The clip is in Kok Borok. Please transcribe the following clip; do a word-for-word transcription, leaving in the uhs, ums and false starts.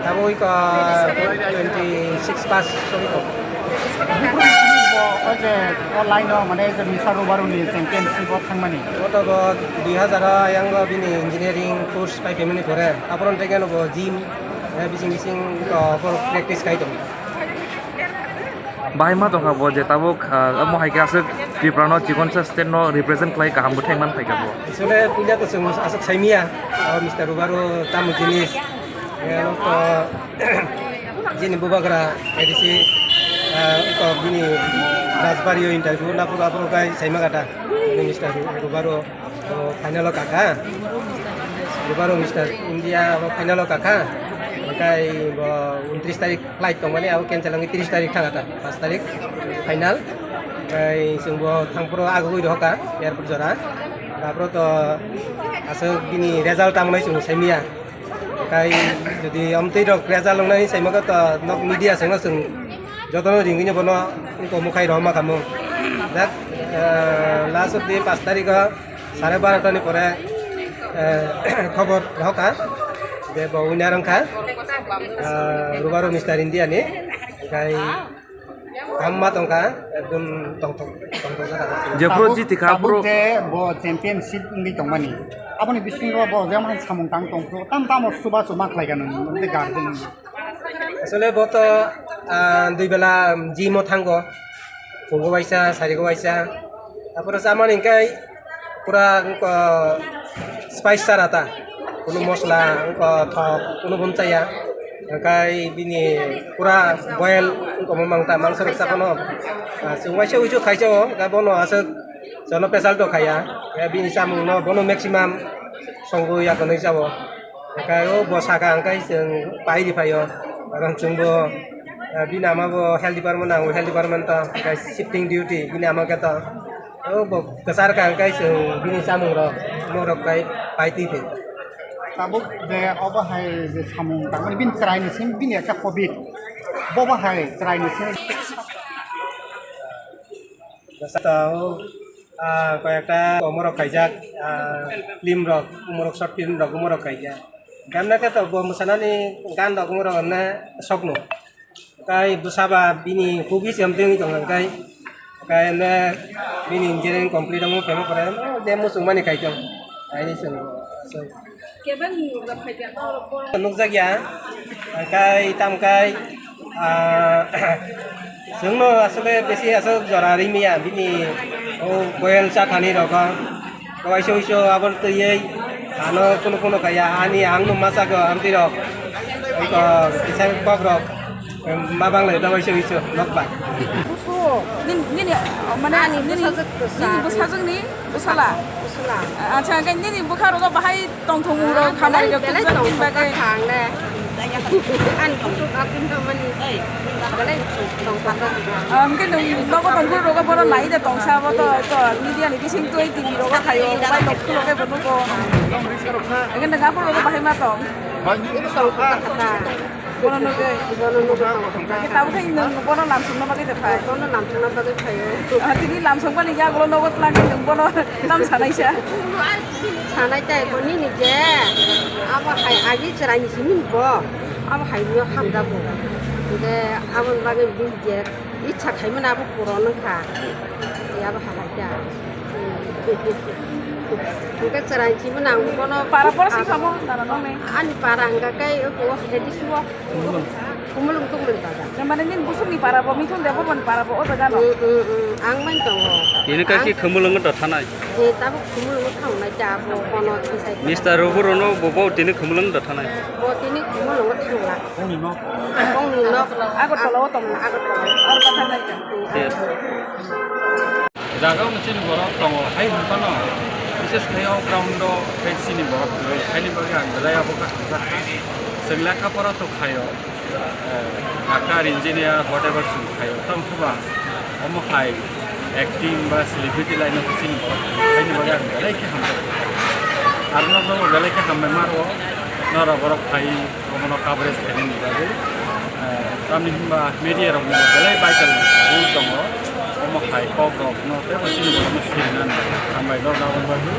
Tabuk iko twenty six pass sogwi tongo. O je o line o mane je Mister Rubaru ni championship o thangmani. Oto bo dui hazar o ayang o bini engineering course pai phaimani pore. Aphuru tei khe no bo gym, eh, bising bising to bo practice khai tongo. Bahai ma tongkha bo je tabuk, ah, omo hai khe aswk Tripura no chikonsa state no represent khlai kaham bwthai man phaikha bo. Asole puila to chwng aswk saimia, o Mister Rubaru tamo jinis. Eh, to jini bubagra A D C, ah, to bini Rajbari o interview na pura pura kai saima kata. Bini Mister Ru-, Rubaru. O final o kakha. Rubaro Mister India abo final o kakha. Hingkai bo untris tarik flight tongmani abo cancel wngwi tris tarik thang kha ta, pas tarik final. Hingkai chwng bo thangphuru agugwi rohorkha airport jora. Aphuru to aswk bini result tamo nai chwng saimia. Hingkai jodi amtwi rok result wngnai saimaka to nok media sengno chwng jotono ringwino bono wngkha mukhai rohorma kamo. Jak, eh, last of the pas tarik o sare barota ni pore, eh, khobor rohorkha je bo winner wngkha, eh, Rubaro Mister India ni, hingkai hamma tongkha, ekdom tongthok, tongthok jora. Jephuru tabuk, jiti kha, tabuk phuru je bo championship wngwi tongmani, aboni bisingo bo jemon samung tang tongphuru, tam tamo chubachu ma khlaikha nwng, nwng je guardian. Asole bo to, ah, dui bela gym o thango. Phungo waisa, sarigo waisa. Aphuru chamani hingkai pura wngkha spice chara ta. Kunu mosla, wngkha thok, kunu bo chaya. Hingkai bini pura boil wngkha bo mangta, mangsa rok chapano. Ah, chwng waisa uisu khaisa o, hingkai bono aswk jono pesal to khaya. Hingkai bini chamung no bono maximum songwi yakanwi chao. Hingkai o bo saka hingkai chwng pai ri phaio. Karon chwngbo, eh, bini ama bo health department, ang health department to, hingkai shifting duty bini ama khe to. O bo kwchar ka hingkai chwng bini chamung rok, mo rok kai pai twi phi. Tabuk je obo hai je samung tangmani bini chwrai ni simi bini ekta covid. Bobo hai chwrai ni simi. Bwsa to, ah, koi ekta omorok kaijak, ah, film rok, omorok short film rok, omorok kaijak. Gamna khe to bo mwsanani gan rok, omorok gamna sokno. Kai bwsa ba bini hobby se amtwi wngwi tong kha kai, kai ne bini engineering complete wngwi phaima pore, de muchung mani kai tong. Kaini chwng, chwng. Nukjakya, hingkai tamkai, ah, chwngno aswkle bisi aswk jora rimya bini o boyel chathani rokho. Kaisa uiso abo twiwi ano kunu kunu kaya ani ang no masago amtwi rok. Iko kisa kok rok ma banglai da uiso uiso nok bai. Nini, nini, mane ani nini, bwsajwk kwsa. Nini bwsajwkni bwsala? Bwsala. Acha, hingke nini bwkha rogo bahai tongthokmung rok, ah, hamari rok belai tongthok bagwi. Tongthok kha ang le. Ani bwswk apin tongmani. Belai tongthok kha. Ah, hingke nwng nogo tongphuru rogo bono nai de tongsa bo to, to media ni bising twi T V rogo khaio, mobile rok phulo khe bo nugo. Hingke nwng aphuru rogo bahai ma tong. Tongthok kha ta. Bono nugwi. Bono nugwi tongthok kha. Tabuk khe nwng bono lamsongna bagwi de phai. Bono lamsongna bagwi phaio. Ah, tini lamsong bani yagulo nogo twlang khe nwng bono tam sanaisa. Sanai tai bo nini je. Abo hai agi chwraini simi bo. Abo hai no hamjago. Hingke aboni bagwi bini je ichha khaimani abo puron wngkha. Abo hai ta. Hingke chwrai chimani ang bono para pora si khamo nana nong ne. Ani para hingka kai o hedi suo. Kumulung tungmani baga. Mane nini busukni para bo, Mithun Debbarmani para bo, o jaga no? Mm, mm, mm. Ang mai tongo. Tini kaisa Khumulungo to thanai. Eh, tabuk Khumulungo thangnai ta bo, bono thisai. Mister Rubu rono bo, bo tini Khumulungo to thanai. Bo tini Khumulungo thangla. Kongni nok. Agartala o tong. Agartala. Ar ba thangnai ta. Yes. Jaga o chini borok tongo, hai hwnphano, bises khe o ground o khe chini borok kwrwi, haini bagwi ang belai abo kha hamjakha. Chwng lekha pora to khaio, eh, doctor, engineer, whatever chwng khaio, tamo khe ba omo hai acting ba celebrity line o khe chini borok kwrwi, haini bagwi ang belai khe hamjakha. Aro nokno belai khe hambai ma rwo, norok borok phai omono coverage khainani bagwi. Eh, tamni hinba media rokni belai vital role tongo, omo hai kok rokno tei bo chini borokno sirinani hambai norokno aboni bagwi.